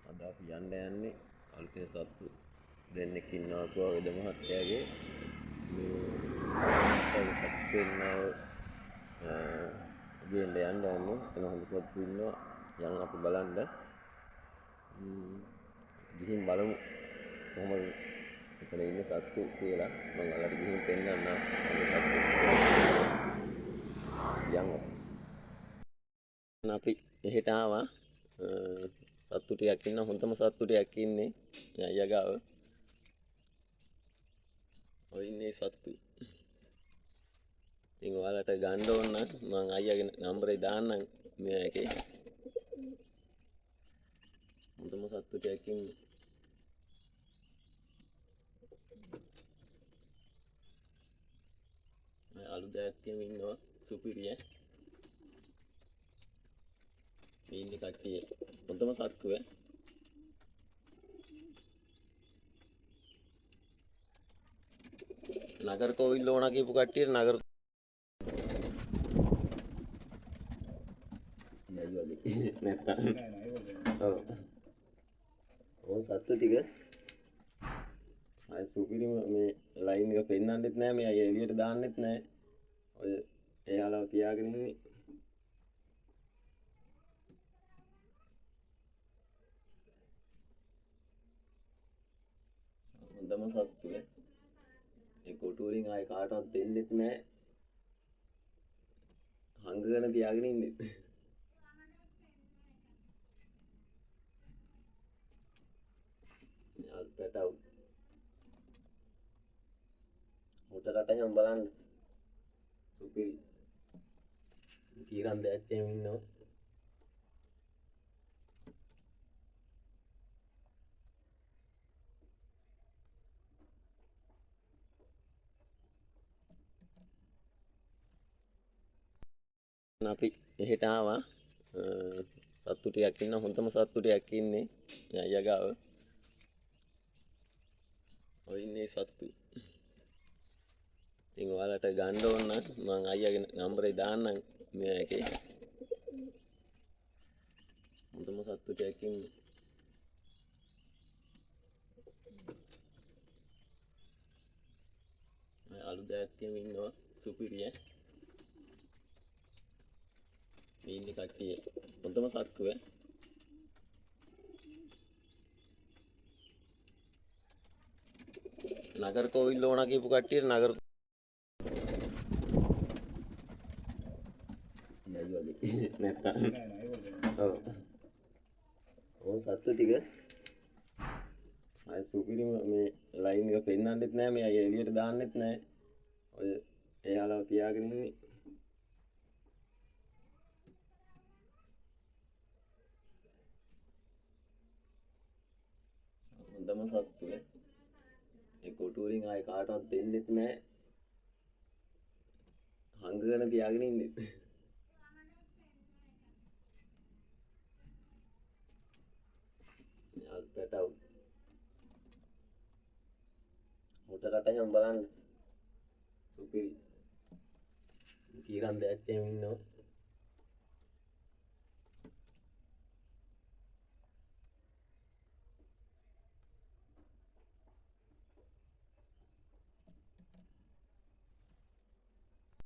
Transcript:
අද අපි යන්න යන්නේ අලුතෙන් සත්තු දෙන්නෙක් ඉන්නවා කිව්වා වෙද මහත්තයාගේ. මේ සත්තු දෙන්නව ගේන්න යන්න යන්නේ. එන හොඳ සත්තු ඉන්නවා. යන් අපි බලන්න. ගිහින් බලමු කොහොමද එතන ඉන්න සත්තු කියලා. මම ඔයාලට ගිහින් පෙන්නන්නම් හොඳ සත්තු. යන් අපි එහෙට ආවා. සත්තු ටිකක් ඉන්න, හොඳම සත්තු ටිකක් ඉන්නේ මේ අයියා ගාව. ඔය ඉන්නේ සත්තු. ඉතින් ඔයාලට ගන්න ඕන නම් මං අයියාගේ නම්බරේ දාන්නම් මේ එකේ. හොඳම සත්තු ටිකක් ඉන්නේ. මේ අලු දෙයක් එහෙම ඉන්නවා සුපිරිය. මේ ඉන්නේ කට්ටිය හොඳම සත්තු ඈ. නගර කෝවිල් ඕන කියපු කට්ටියට නගර නෑ වගේ නැත්තම්. ඔව්. ඔව් සත්තු ටික ආය සුපිරිම. මේ ලයින් එක පෙන්වන්නෙත් නෑ, මේ අය එළියට දාන්නෙත් නෑ. ඔය එයාලව තියාගෙන ඉන්නේ. හොඳම සත්තු ඈ. ඒ කොටු වලින් ආයේ කාටවත් දෙන්නෙත් නෑ. හංගගෙන තියාගෙන ඉන්නේ. මේ පැටව් මුට කට එහෙම බලන්න සුපිරි. කීරන් දෙයක් එහෙම ඉන්නවා. අපි එහෙට ආවා. සත්තු ටිකක් ඉන්න, හොඳම සත්තු ටිකක් ඉන්නේ මේ අයියා ගාව. ඔය ඉන්නේ සත්තු. ඉතින් ඔයාලට ගන්න ඕන නම් මං අයියාගේ නම්බරේ දාන්නම් මේ එකේ. හොඳම සත්තු ටිකක් ඉන්නේ. මේ අලු දෙයක් එහෙම ඉන්නවා සුපිරිය. මේ ඉන්නේ කට්ටිය හොඳම සත්තු ඈ. නගර කෝවිල් ඕන කියපු කට්ටියට නගර නෑ වගේ නැත්තම්. ඔව්. ඔව් සත්තු ටික ආය සුපිරිම. මේ ලයින් එක පෙන්වන්නෙත් නෑ, මේ අය එළියට දාන්නෙත් නෑ. ඔය එයාලව තියාගෙන ඉන්නේ. හොඳම සත්තු ඈ. ඒ කොටු වලින් ආයේ කාටවත් දෙන්නෙත් නෑ. හංගගෙන තියාගෙන ඉන්නේ. මේ අලු පැටව් මුට කට එහෙම බලන්න සුපිරි. කීරන් දෙයක් එහෙම ඉන්නවා.